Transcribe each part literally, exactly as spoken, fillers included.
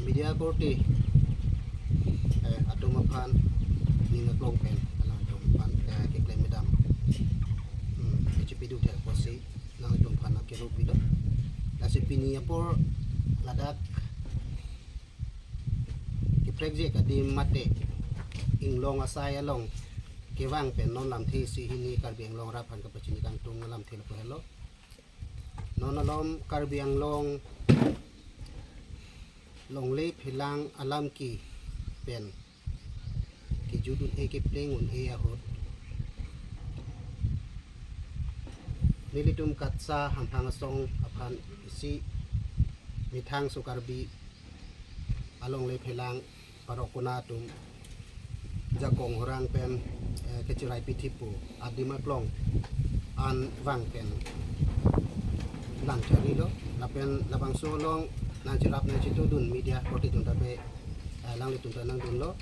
Media korte, eh, atum aphan ning aklong pen, alang atum aphan, eh, keklem kedam, hmm, kachipidun thek apotsi nangtum aphan nangkerup pilo. Lasi pini apor ladak keprekjek adim mate inglong asai along kevang pen non lamthe isi hini Karbi Anglong arat aphan kapachini kangtung alamthe lapu helo. Non malom Karbi Anglong longle phelang alam ke pen kejut un-e, kepleng un-e ahut, nelitum KATSSA Hamphang Asong aphan isi methang so Karbi alongle phelang parokona atum jakong horang pen, eh, kechirai pithip pu adim aklong an vang pen lang charlilo, lapen labangso along nangcherap nangchitudun media korte atum ta pen, eh, alanglitum ta nangdunlo.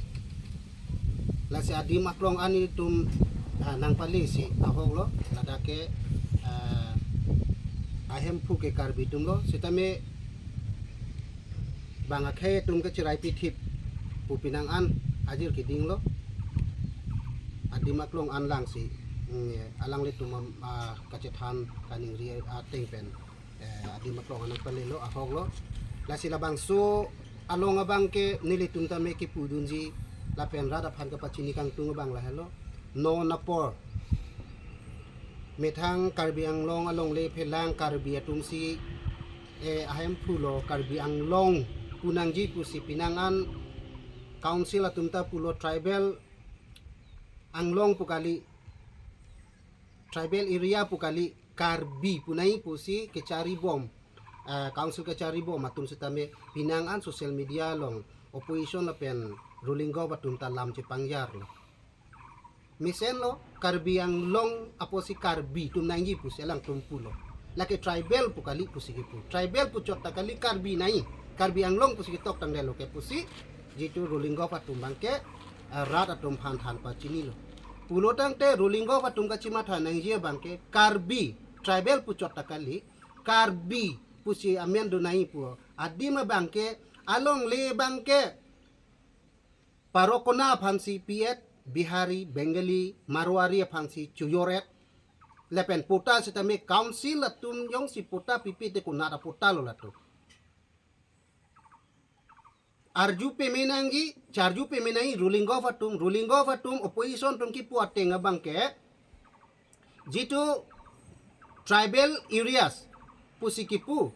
Lasi adim aklong an nelitum, eh, nangpalesi ahok lo, ladak ke, eh, ahemphu ke Karbi atum lo, sitame bang akhei atum kechirai pithip pu penang an ajir keding lo. Adim aklong an langsi, mm, alanglitum am, ah, kachethan kaningri ateng pen, eh, adim aklong an nangpalelo ahok lo. Lasi labangso along abang ke nelitum tame kepudunji lapen rat aphan kapachini kangtung abang lahelo. Non apor methang Karbi Anglong alongle phelang Karbi atum si, eh, ahemphu lo, Karbi Anglong pu nangji pusi penang an council atum ta pulo, tribal Anglong pu kali, tribal area pu kali, Karbi pu nangji pusi kecharibom, eh, council kecharibom atum sitame penang an social media along opposition lapen ruling gov atum ta lam chepangjarlo. Mesen lo, Karbi Anglong apotsi Karbi atum nangji pusi alangtum pulo. Lake tribal pu kali pusi kepu. Tribal puchot ta kali, Karbi nangji, Karbi Anglong pusi ketok tangdetlo ke pusi jitu ruling gov atum abang ke, eh, rat atum aphan than pachinilo. Pulo tangte ruling gov atum kachimatha nangji abang ke Karbi, tribal puchot ta kali, Karbi pusi amen do nangji pu adim abang ke alongle abang ke parokona aphansi pi-et, Bihari, Bengali, Marwari aphansi chojor-et. Lapen patta sitame council atum jongsi patta pipe te konat apatta lo latum. Arju peme nangji, charju peme nangji ruling gov atum, ruling gov atum opposition atum kipu ateng abang ke jitu tribal areas pusi kipu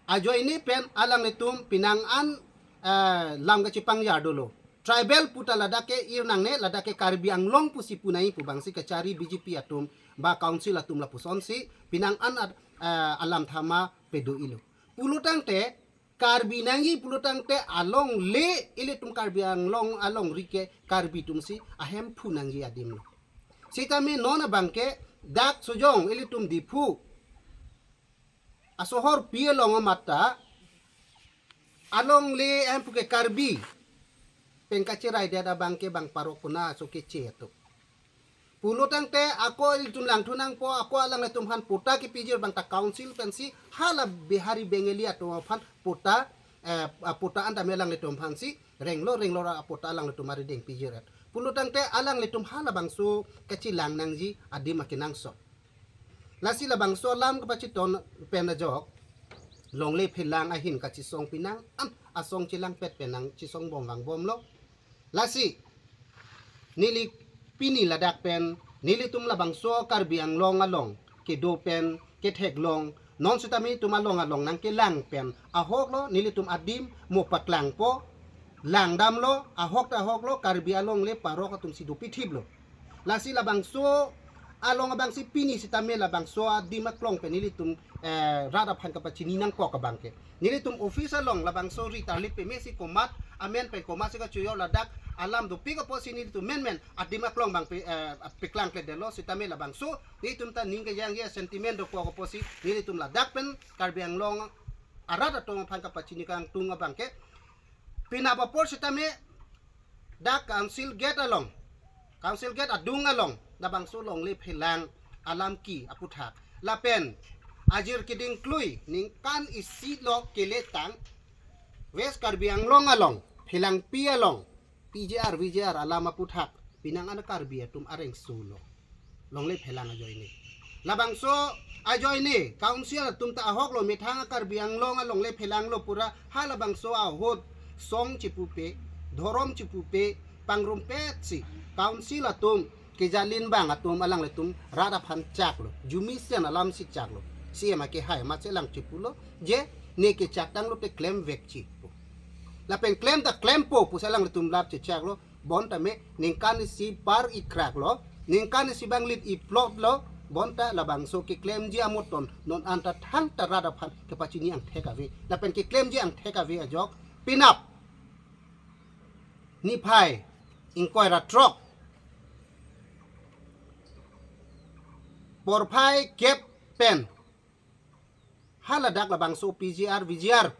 ajoine pen alanglitum penang an, eh, lam kachepangjar dolo. Tribal pu ta ladak ke ir nangne, ladak ke Karbi Anglong pusi pu nangji pu abangsi kachari B J P atum ba council atum lapusonsi penang an ad-, eh, alam thama pado-ilo. Pulo tangte Karbi nangji pulo tangte alongle ilitum Karbi Anglong alongri ke Karbi atumsi ahemphu nangji adim lo. Sitame non abang ke dak sojong ilitum Diphu asohor pi along amat ta alongle ahemphu ke Karbi pen kachiraidet abang ke bang parokona aso keche atum. Pulo tangte ako ilitum langthu nangpo, ako alanglitum aphan patta kepijir abang ta council pensi hala Bihari Bengali atum aphan patta, eh, patta an tame alanglitum aphansi renglo renglo ra patta alanglitum arideng pijir-et. Pulo tangte alanglitum halabangso kachelang nangji adim akenangsot. Lasi labangso alam kapachiton pen ajok longle phelang ahin kachesong penang an asong chelangpet pen nangchesongbom vangbomlo. Lasi neli pini ladak pen nelitum labangso Karbi Anglong along kedo pen ketheklong non sitame itum along along nangkelang pen ahok lo, nelitum adim mo paklangpo, langdamlo, ahok ta ahok lo, Karbi alongle parok atumsi dopithiplo. Lasi labangso along abangsi pini sitame labangso adim aklong pen nelitum, eh, rat aphan kapachini nangkok abang ke nelitum office along labangso ri tarlip pemesi komat amen pen komatsi kachojor ladak alam dopik apotsi nelitum menmen adim aklong abang pe, eh, peklangkledetlo, sitame labangso nelitum ta ning kejangje sentiment dokok apotsi nelitum ladak pen Karbi Anglong arat atum aphan kapachini kangtung abang ke penap apor sitame dak council gate along, council gate adung along labangso longle phelang alam ke aputhak lapen ajir keding klui ningkan isi lo keletang West Karbi Anglong along, Phelangpi along, P G R, V G R alam aputhak, pinang an Karbi atum areng solo. Longle phelang ajoine. Labangso ajoine, council atum ta ahok lo, methang Karbi Anglong alongle phelang lo pura, halabangso ahut song chipupe, dhorom chipupe, pangrumpetsi, council atum, kejalin bang atum alanglitum rat aphan chaklo, jumi sen alamsi chaklo. C M ake hai mat se lang chipulo, je ne kechak tanglo te klemvekji pu. Lapen klem ta klempo pusi alanglitum lap chechaklo, bonta me ningkan isi par ikrak lo, ningkan isi banglit iplot lo, bonta labangso keklemji amoton non anta thangta rat aphan kepachini angthek ave. Lapen keklemji angthek ave ajok, penap niphai ingkoi ra throk, porphai kep pen haladak labangso P G R, V G R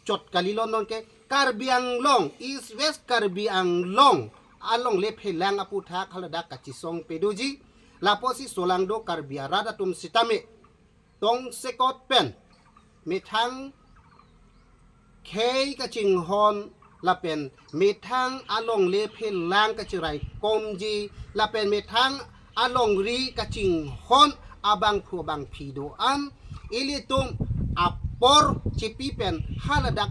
chot kalilo, nonke Karbi Anglong, East West Karbi Anglong alongle phelang aputhak haladak kachisong pedoji. Lapusi solangdo Karbi arat atum sitame tongsekot pen methang khei kachinghon lapen methang alongle phelang kachiraikomji lapen methang alongri kachinghon abangphu abangphi do-an, ilitum apor chipi pen haladak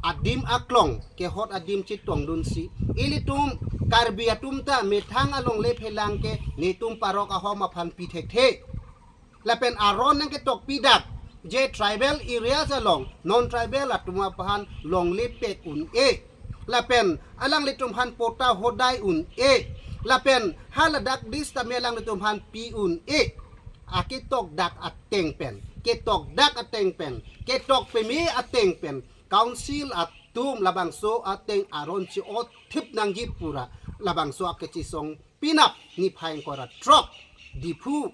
adim aklong kehot adim chetongdunsi, ilitum Karbi atum ta methang alongle phelang ke netum parok ahom aphan pi thekthe. Lapen aron nangketokpi dak, je tribal areas along non tribal atum aphan longle pek un-e. Lapen alanglitum aphan patta hodai un-e. Lapen haladak dis tame alanglitum aphan pi un-e. Aketok dak ateng pen, ketok dak ateng pen, ketok peme ateng pen, council atum labangso ateng aron chi-othip nangji pura labangso akechisong penap niphai ingkoi ra throk Diphu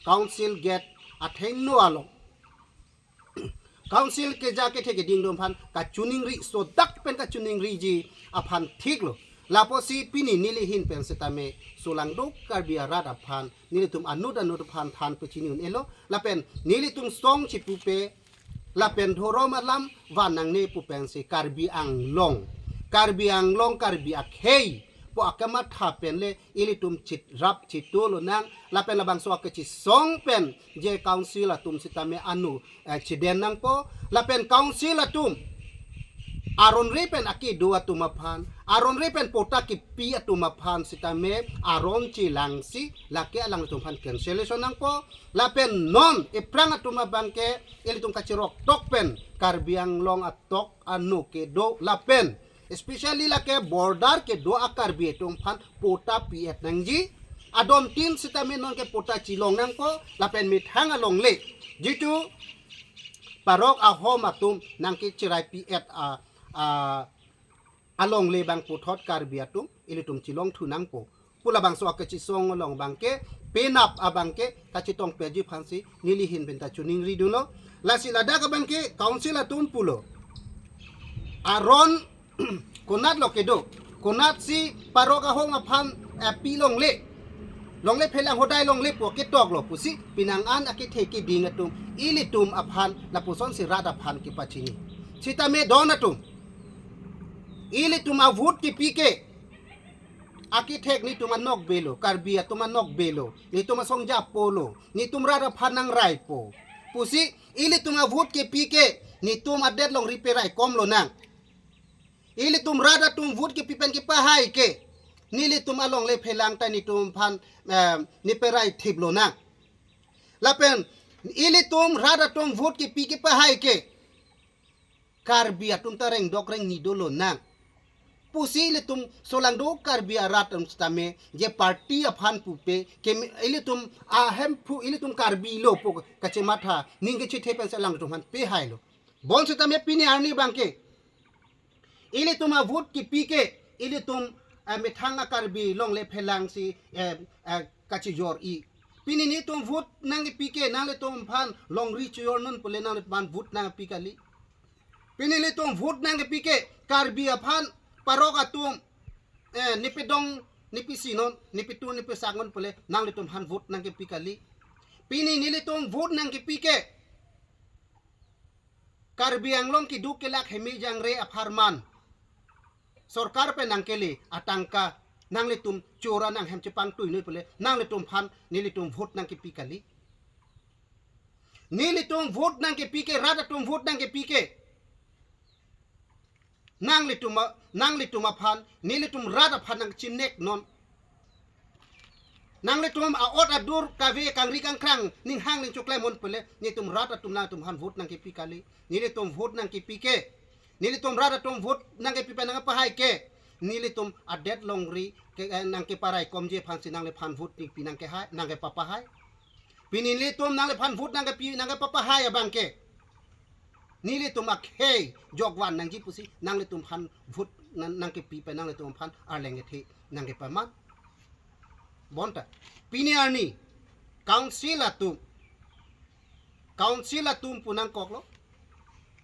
Council Gate athengno along council keja kethe keding atum aphan kachiningri, sodak pen kachiningriji aphan thiklo. Lapusi pini neli ahin pen sitame solangdo Karbi arat aphan, nelitum anut anut aphan than pachini un-elo. Lapen nelitum song chipupe lapen dhorom alam van nangne pu pensi Karbi Anglong, Karbi Anglong, Karbi akhei pu akamatha pen le ilitum chitrap chithu lonang. Lapen labangso akechisong pen je council atum sitame anu, eh, chiden nangpo. Lapen council atum aronre pen akedo atum aphan, aronre pen patta kepi atum aphan sitame aron chelangsi lake alanglitum aphan cancellation nangpo. Lapen non ephrang atum abangke ilitum kachirok tok pen Karbi Anglong atok anu kedo lapen especially lake border kedo a-Karbi atum aphan patta pi-et nangji. Adon tin sitame nonke patta chelong nangpo, lapen methang alongle jitu parok ahom atum nangkechirai pi-et a, a, alongle bang puthot Karbi atum ilitum chelongthu nangpo pu labangso akechisong along abangke penap abangke kachetong peji aphansi neli ahin pen ta chiningri dunlo. Lasi ladak abangke council atum pulo, aron konat lo kedo, konatsi parok ahom aphan, eh, pi longle, longle phelang hodai longle pu ketoklo pusi pinang an akethe keding atum ilitum aphan lapusonsi rat aphan kepachini. Sitame don atum, ilitum avote kepi ke akethek netum anokbe lo, Karbi atum anokbe lo, netum asong japo lo, netum rat aphan nangraipo pusi ilitum avote kepi ke netum adet longri peraikom lonang. Ilitum rat atum vote kepi pen kepahai ke nelitum alongle phelang ta netum aphan, eh, neperai thip lonang. Lapen ilitum rat atum vote kepi kepahai ke Karbi atum ta rengdok rengni do lonang pusi ilitum solangdo Karbi arat atum sitame je party aphan pupe ke ilitum ahemphu ilitum Karbi lo pu kachematha ning kechethe pensi alangtum aphan pehailo. Bonsitame pini arni abangke ilitum avote kepi ke ilitum, eh, methang a-Karbi longle phelangsi, eh, eh, kachijor-i. Pini netum vote nangkepi ke nanglitum aphan longri chijor non pule nanglitum aphan vote nangpi kali. Pini netum vote nangkepi ke Karbi aphan parok atum, eh, nepedong nepisi non, nepetur nepesak non pule nanglitum aphan vote nangkepi kali. Pini nelitum vote nangkepi ke Karbi Anglong keduk kelak heme jangre apharman sorkar pen nangkele atangka nanglitum chora nanghem chepangtui noi pule nanglitum aphan nelitum vote nangkepi kali. Nelitum vote nangkepi ke, rat atum vote nangkepi ke. Nanglitum a-, nanglitum aphan, nelitum rat aphan nangchinek non. Nanglitum a-ot adur kave kangri kangkrang ninghang ning choklem non pule, nelitum rat atum nangtum aphan vote nangkepi kali. Nelitum vote nangkepi ke. Nelitum rat atum vote nangkepi pen nangpahai ke. Nelitum adet longri ke, eh, nangkeparai komji aphansi nangliphan vote nangpi nangkehai, nangkepapahai. Pini nelitum nangliphan vote nangkepi nangkepapahai abang ke. Nelitum akhei jokvan nangji pusi nanglitum aphan vote nang, nangkepi pen nanglitum aphan arleng kethe nangkepaman. Bonta. Pini arni council atum, council atum pu nangkoklo.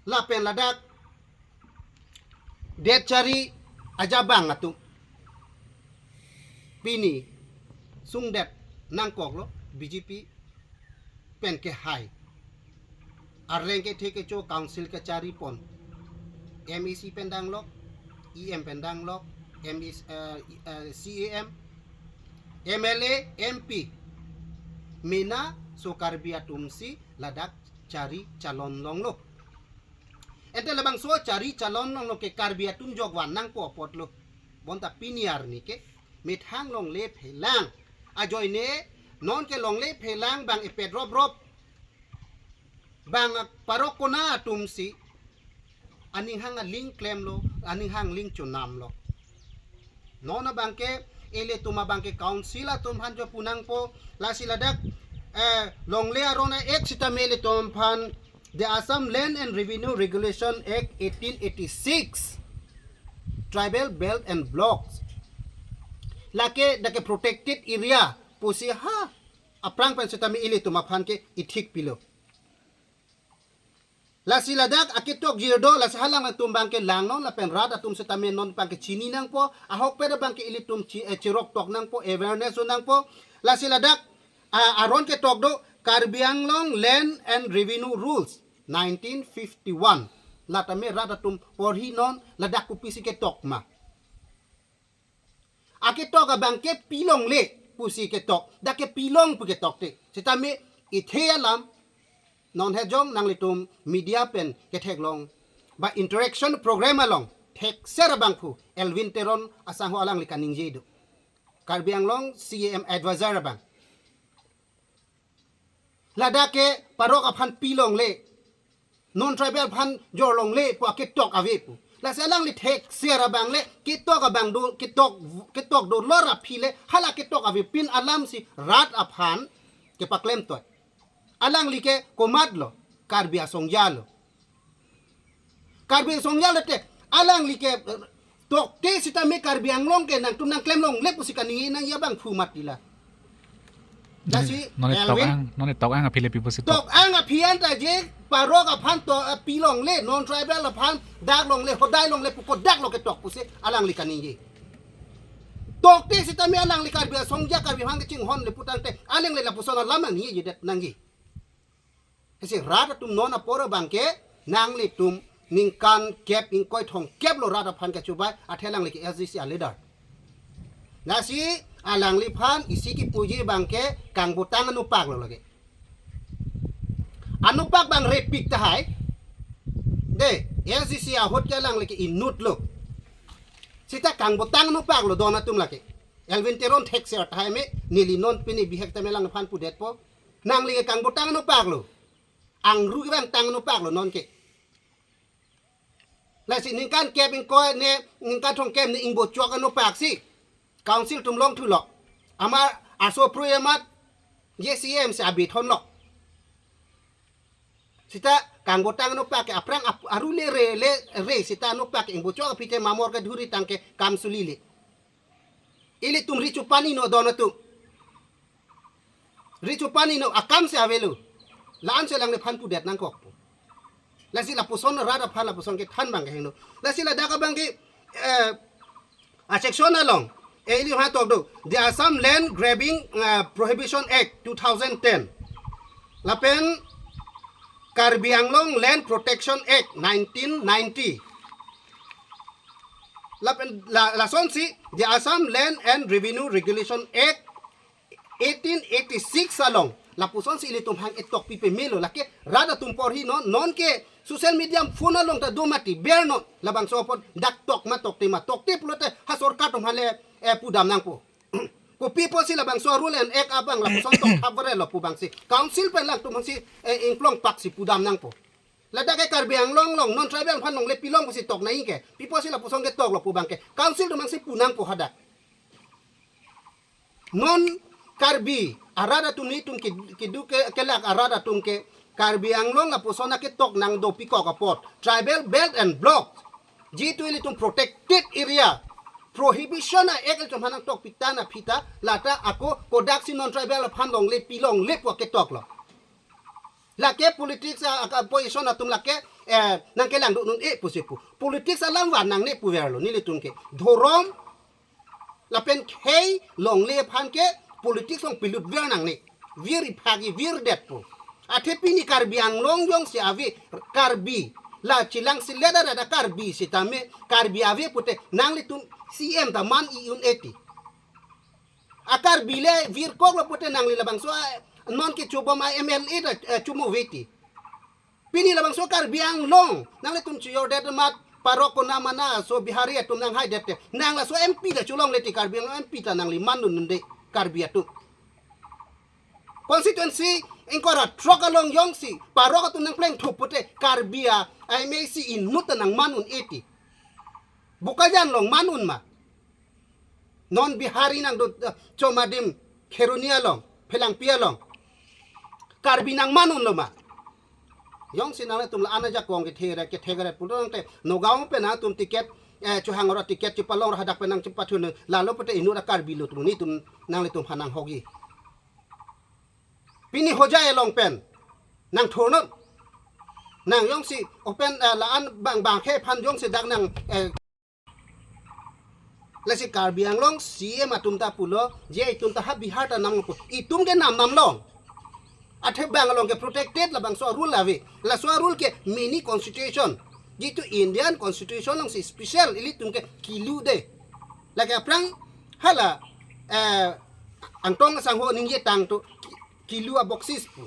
Lapen ladak det chari ajabang atum pini sungdet nangkoklo, B J P pen kehai. Arleng kethe kecho council kachari pon. M A C pen danglok, E M pen danglok, M A C, eh, eh, C E M, M L A, M P. Mena so Karbi atumsi ladak chari chalon longlo. Ente labangso chari chalon longlo ke Karbi atum jokvan nangpo apotlo. Bonta pini arni ke methang longle phelang. Ajoine non ke longle phelang bang epet rop rop. Bang parok kona atumsi aninghang aling klemlo, aninghang aling chonamlo. Non abang ke ilitum abang ke council atum aphan jo pu nangpo, lasi ladak, eh, longle aron a-act sitame ilitum aphan the Assam Land and Revenue Regulation Act eighteen eighty-six, Tribal Belt and Blocks. Lake dak ke protected area pusi ha aphrang pen sitame ilitum aphan ke ithik pilo. Lasi ladak aketok jirdo, lasi halangtum abang ke langnon lapen rat atum sitame non abang ke chini nangpo, ahokpet abang ke ilitum chi-, eh, chirok tok nangpo, awareness do nangpo. Lasi ladak, ah, aron ketok do, Karbi Anglong Land and Revenue Rules nineteen fifty-one. La tame rat atum porhi non, ladak kopisi ketok ma. Aketok abang ke pilongle pusi ketok, dak ke pilong pu ketok te. Sitame ithe alam, non hejong nanglitum media pen ketheklong ba interaction program along thekser abangphu Elwin Teron asangho alangli kaningje do. Karbi Anglong C E M advisor abang. Ladak ke parok aphan pilongle, non tribal aphan jorlongle pu aketok ave pu. Lasi alangli thekser abang le ketok abang do, ketok, ketok do lor aphi le hala ketok ave pin alamsi rat aphan kepaklem toi. Alangli ke komatlo, Karbi asongja lo. Karbi asongja lo te, alangli ke, eh, tokte sitame Karbi Anglong ke nangtum nangklem longle pusi kaningje nangji abangphu mati la. Lasi, non, non tok Elwin, ang, non tok ang aphi le pi pusi tok. Tok ang aphi anta je, parok aphan to, eh, pilongle, non tribal aphan dak longle, hodai longle pu kodak lo ketok pusi alangli kaningje. Tokte sitame alangli Karbi asongja, Karbi aphan kachinghon le pu tangte, alangle lapuson alam nangji jedet nangji. Isi rat atum non apor abang ke nanglitum ningkan kep ingkoi thomkep lo rat aphan kachubai, athe alangli ke S D C a-leader. Lasi alangliphan isi kipuji abang ke kangbotang anupak lo lake. Anupak abang repik tahai. De, S D C ahut ke alangli ke inut lo. Sita kangbotang anupak lo don atum lake. Elwin Teron thekser tahai me, neli non pini bihek tame alangphan pudetpo. Nangli ke kangbotang anupak lo. Angru kevang tang anupak lo non ke. Lasi ningkan kep ingkoi ne, ningkan thomkep ne ingbochok anupak si. Council atum longthu lo. Amar aso prui amat J C M si abithon lo. Sita kangbotang anupak ke aphrang ap-, aru le re, le re sita anupak ke ingbochok aphi te mamor ke dhuri tang ke kam suli le. Ilitum richu pani no don atum. Richu pani no akam si avelo. La-an si alangliphan pudet nangkokpo. Lasi lapuson rat aphan lapuson kethan abang ke heno. Lasi ladak abang ke, eh, a-section along. Eh, ili ha tok do. The Assam Land Grabbing, eh, Prohibition Act two thousand ten. Lapen Karbi Anglong Land Protection Act nineteen ninety. Lapen la, lasonsi the Assam Land and Revenue Regulation Act eighteen eighty-six along lapusonsi ilitum hang etok pipe melo, lake rat atum porhi non, non ke social media phone along ta do mati, ber non, labangso apot dak tok ma tokte ma, tokte pulote ha sorkar atum hale eh, pudam nangpo. Kopi pusi labangso rule and act abang lapuson tokthap vare lo pu abangsi council pen alangtum si eh, ingplong paksi pudam nangpo. Ladak ke Karbi Anglong along non tribal aphan longle pilong pusi tok nangji ke, pi pusi lapuson ke toklo pu abang ke council atum si pu nangpo hadak. Non Karbi arat atum, nelitum ke, kedo ke, kelak arat atum ke Karbi Anglong lapuson aketok nang dopikok apot tribal belt and block, jitu ilitum protected area, prohibition a-act ilitum aphan nangtok pitan aphi ta lata ako kodaksi non tribal aphan longle pilongle pu aketoklo. Lake politics a, a, opposition atum lake eh, nangkelang do non e pusi pu. Politics alam van nangne puverlo nelitum ke. Dhorom lapen khei longle aphan ke politics along pilut ver nangne. Vir iphagi virdetpo. Athe pini Karbi Anglong jongsi ave Karbi, la chelang si leda da Karbi sitame Karbi ave pute nanglitum C M ta man-i un-e ti. A Karbi le virkoklo pute nangli labangso a, non kechobom a M L A ta eh, chomo ave ti. Pini labangso Karbi Anglong nanglitum chojordet amat parok konat mana so Bihari atum nanghaidet te. Nang laso M P ta cholongle ti, Karbi Anglong M P ta nangli man un-e Karbi atum. Constituency ingkoi ra throk along jongsi parok atum nangplengthup pute Karbi a M A C inut ta nang man un-e ti. Bokajan along man un ma? Non Bihari nangdo eh, Chom adim Kheroni along, Phelangpi along. Karbi nang man unlo ma? Jongsi nangtum la-an ajakong kethe ra kethe ra pulotangte Nagaon pen nangtum ticket eh, chohang ra ticket chepalong ra hadak pen nangchepathun lalo pute inut a Karbi lo tum, nelitum nanglitum aphan nanghokji. Pini Hojai along pen nangthurnon. Nang jongsi open eh, la-an bang bang khei aphan jongsi dak nang eh, lasi Karbi Anglong C M atum ta pulo, je itum ta ha Bihar ta nam pu. Itum ke nam nam long. Athe bang along ke protected labangso rule ave. Laso rule ke mini constitution, jitu Indian constitution alongsi special ilitum ke kilu de. Lake aphrang hala eh, Angtong asangho ningje tangte kilu aboksis pu.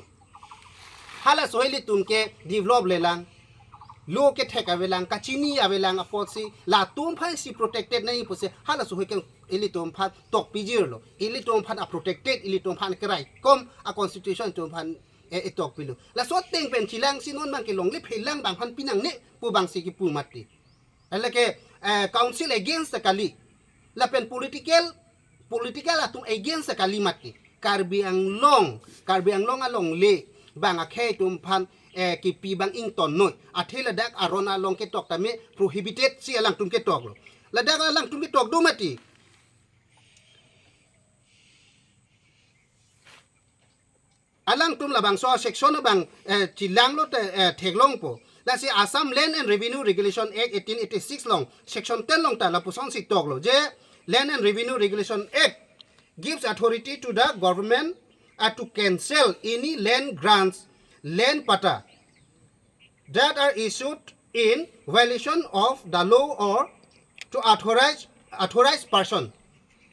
Halaso ilitum ke develop lelang, lo kethek avelang, kachini avelang apotsi latum aphansi protected nangji pusi halaso ahoi ke ilitum aphan tok pijirlo. Ilitum aphan a protected, ilitum aphan keraikom a constitution itum aphan eh, etok pilo. Laso ateng pen chelangsi non abang ke longle phelang abang aphan pinangne pu abangsi kipu mati. Lake eh, council against kali. Lapen political, political atum against kali mati. Karbi Anglong, Karbi Anglong alongle abang akhei atum aphan eh, kipi abang ingtonnoi. Athe ladak aron along ketok tame prohibited si alangtum ketoklo. Ladak alangtum ketok do mati. Alangtum labangso section abang eh, chelanglo te eh, theklongpo. Lasi Assam Land and Revenue Regulation Act eighteen eighty-six along section ten along ta lapusonsi toklo je, Land and Revenue Regulation Act gives authority to the government uh, to cancel any land grants, land patta that are issued in violation of the law or to authorize authorized person.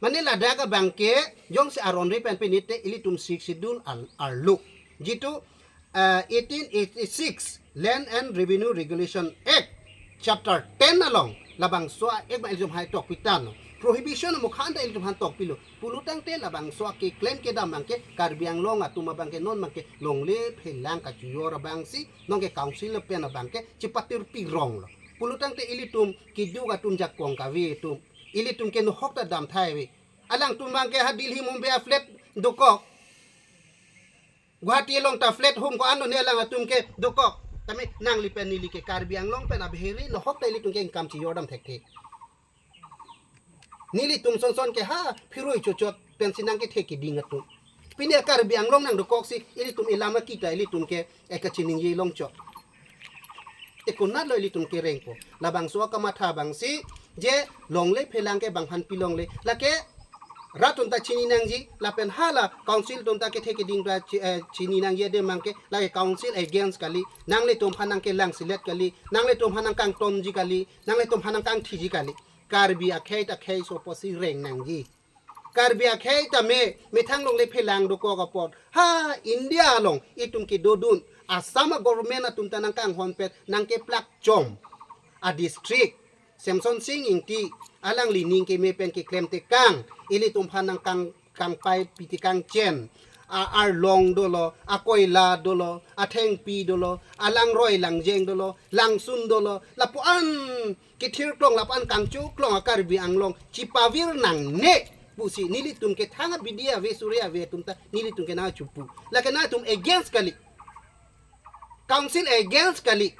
Mane ladak abang ke jongsi aron ri pen pinite ilitum Sixth Schedule al arlo. Jitu uh, eighteen eighty-six Land and Revenue Regulation Act chapter ten along labangso a-act abang ilitum hai tok pitan. Prohibition amukhan ta ilitum aphan tok pilo. Pulotangte labangso a keklem kedam abang ke Karbi Anglong atum abang ke non abang ke longle phelang kachojor abangsi non ke council pen abang ke chepatir pironglo. Pulotangte ilitum keduk atum jakong kave atum, ilitum ke nohok ta damthai ave. Alangtum abang ke ha Delhi Mumbai a flat dokok, Guwahati along ta flat home ko-an lo ne alang atum ke dokok. Tame nangli pen neli ke Karbi Anglong pen a Bihari nohok ta ilitum ke income chejor dam thekthe. Nelitum sonson ke ha phirui chochot pensi nang kethe keding atum. Pini a Karbi Anglong nang dokoksi ilitum elam akita ilitum ke eh, kachiningje longchok. Te konatlo ilitum kerengpo? Labangso akamatha abangsi je longle phelang ke bang aphan pilongle. Lake rat atum ta chini nangji, lapen hala council atum ta kethe keding ta chi-, eh, chini nangji adim abangke, lake council against kali, nanglitum aphan nangkelang selet kali, nanglitum aphan nangkangtonji kali, nanglitum aphan nangkangthiji kali. Karbi akhei ta khei so pusi reng nangji. Karbi akhei tame methang longle phelang dokok apot, ha India along itum kedodun, Assam government atum ta nangkanghonpet nangkeplak chom a district Semson Sing Ingti alangli ning keme pen keklem tekang, ilitum aphan nangkang, kangpai pi tekang chen. A arlong dolo, a koila dolo, a thengpi dolo, a langroi langjeng dolo, langsun dolo, lapuan kethirklong, lapuan kangchoklong a Karbi Anglong chipavir nangne pusi nelitum ke thang abidi ave, suri ave atum ta nelitum ke nangchupu. Lake nangtum against kali. Council against kali.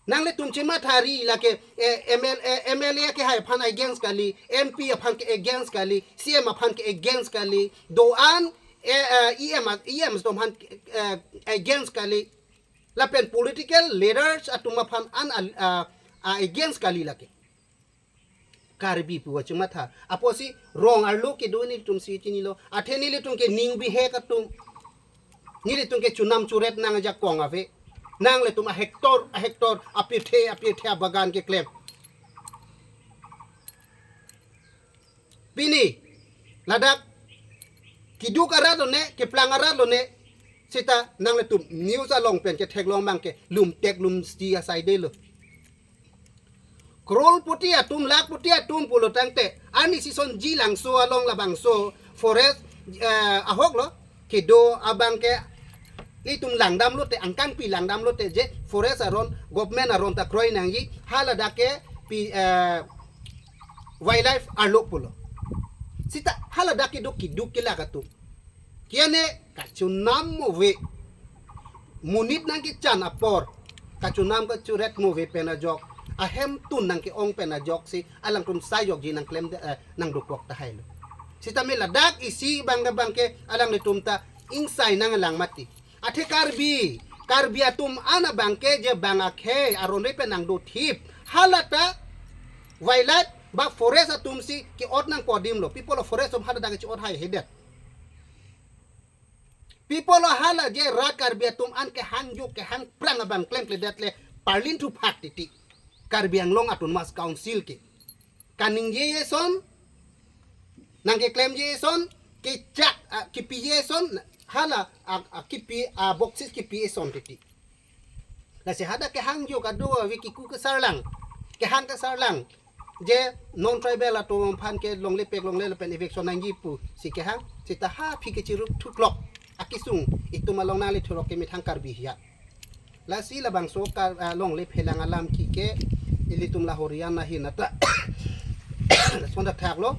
Nanglitum chimathari lake, eh, M L A, M L A kehai aphan against kali, M P aphan ke against kali, C M aphan ke against kali, do-an, eh, eh, E M a-, E M atum aphan, eh, against kali. Lapen political leaders atum aphan an al-, ah, ah, against kali lake. Karbi pu achimatha. Apotsi rong arlo kedo nelitum si chinilo. Athe nelitum ke ning bihek atum. Nelitum ke chunam churet nangjakong ave. Nanglitum a hectare, a hectare, apirthe, apirthe abagan keklem. Pini, ladak, keduk arat lone, keplang arat lone, seta nanglitum news along pen ketheklong abangke, lumtek lumsti asai delo. Crorepati atum, lakhpati atum pulo tangte, ani sisonji Langso along labangso, forest, eh, ahok lo, kedo abangke, ilitum langdam lote, angkangpi langdam lote je, forest aron, government aron ta kroi nangji, haladak ke, pi, eh, wildlife arlo pulo. Seta haladak kedo keduk kelak atum. Kiane kachunam mo ave. Monit nangkechan apor. Kachunam kachuret mo ave pen ajok. Ahemtun nangke-ong pen ajoksi alangtum sai jokji nangklem de, eh, nangdokok tahai lo. Sitame ladak isi abang abangke alanglitum ta ingsai nanglang mati. Athe Karbi, Karbi atum an abangke je bang akhei aron re pen nangdothip. Halata wildlife ba forest atum si ke-ot nangpo adim lo. Pi pulo forest atum haladak ke chi-ot haihedet. Pi pulo hala je rat Karbi atum an kehangjo kehangprang abang klemkledet le parlin thuphak titi. Karbi Anglong Autonomous Council ke. Kaningje eson, nangkeklemje eson, kechak, ah, kepije eson, hala, ah, ah, kepi, ah, boxes kepi eson titi. Lasi hadak kehangjo kado ave kiku kesarlang, kehang kesarlang. Je non-tribal atum aphan ke longle pek longle lapen eviction nangji pusi kehang, seta ha aphi kechiruk thuklok. Akesung itum along nangle thurok ke methang Karbi hiya. Lasi labangso kar, ah, longle phelang alam kike ilitum la Horian ahin ata. Lason dak thaklo.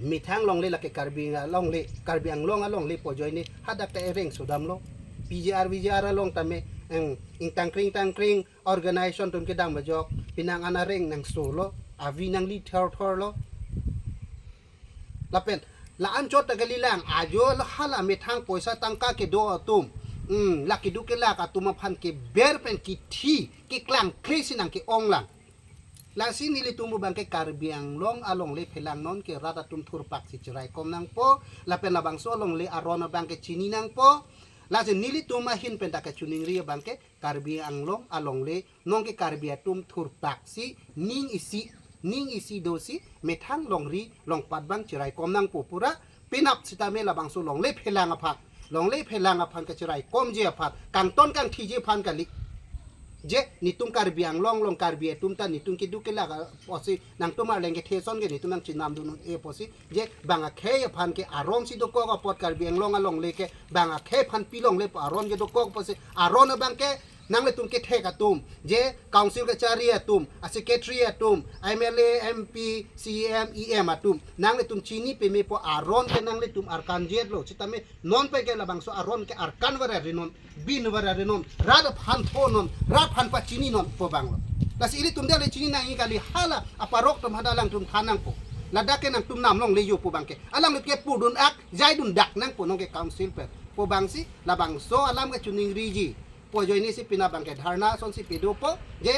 Methang longle lake Karbi alongle, Karbi Anglong alongle pu ajoine hadak ta ereng sodamlo. P G R, V G R along tame, eng, ingtangkring tangkring organization atum kedam ajok, penang an areng nangsolo, avi nangli thor thorlo. Lapen, la-anchot ta kalilang, ajo la hala methang poisa tangka kedo atum. Hmm, la keduk kelak atum aphan keber pen kithi, keklangkle si nangke-ong lang. Lasi nelitum abangke Karbi Anglong alongle phelang non ke rat atum thurpak si chiraikom nangpo, lapen labangso alongle aron abangke chini nangpo, lasi nelitum ahin pen ta kachiningri abangke Karbi Anglong alongle non ke Karbi atum thurpak si ning isi, ning isi dosi methang longri longpat abang chiraikom nangpo pura, penap sitame labangso longle phelang aphan, longle phelang aphan kachiraikomji aphan, kangton kangthiji aphan kali. Je netum Karbi Anglong along Karbi atum ta netum keduk kelak apotsi nangtum arleng kethe ason ke netum nangchinamdun un-e apotsi, je bang akhei aphan ke aron si dokok apot Karbi Anglong alongle ke bang akhei aphan pi longle pu aron ke dokok apotsi aron abangke nanglitum kethek atum, je council kachari atum, a secretary atum, M L A, M P, C M, E M atum, nanglitum chini pemepo aron ke nanglitum arkan jetlo, sitame non pen ke labangso aron ke arkan vara rinon, bin vara rinon, rat aphan thonon, rat aphan pachini non pu abanglo. Lasi ilitum dale chini nangji kali hala aparok atum hadak alangtum than nangpo. Ladak ke nangtum nam longle jo pu abangke. Alangtum ke pudun ak, jaidun dak nangpo non ke council pen. Pu abangsi labangso alam kachiningriji pu ajoine si pini abangke dharna asonsi padopo, je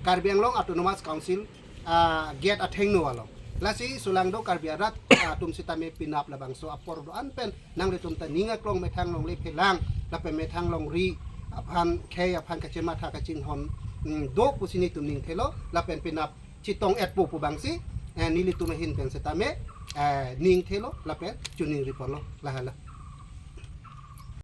Karbi Anglong Autonomous Council, ah, gate athengno along. Lasi sulang do Karbi arat atum sitame penap labangso apor do-an pen nanglitum ta ning aklong methang longle phelang lapen methang longri aphan khei aphan kachematha kachinghon, mm, do pusi nelitum ning thelo lapen penap chetong-etpo pu abangsi, eh, nelitum ahin pen sitame, eh, ning thelo lapen choningri ponlo lahala.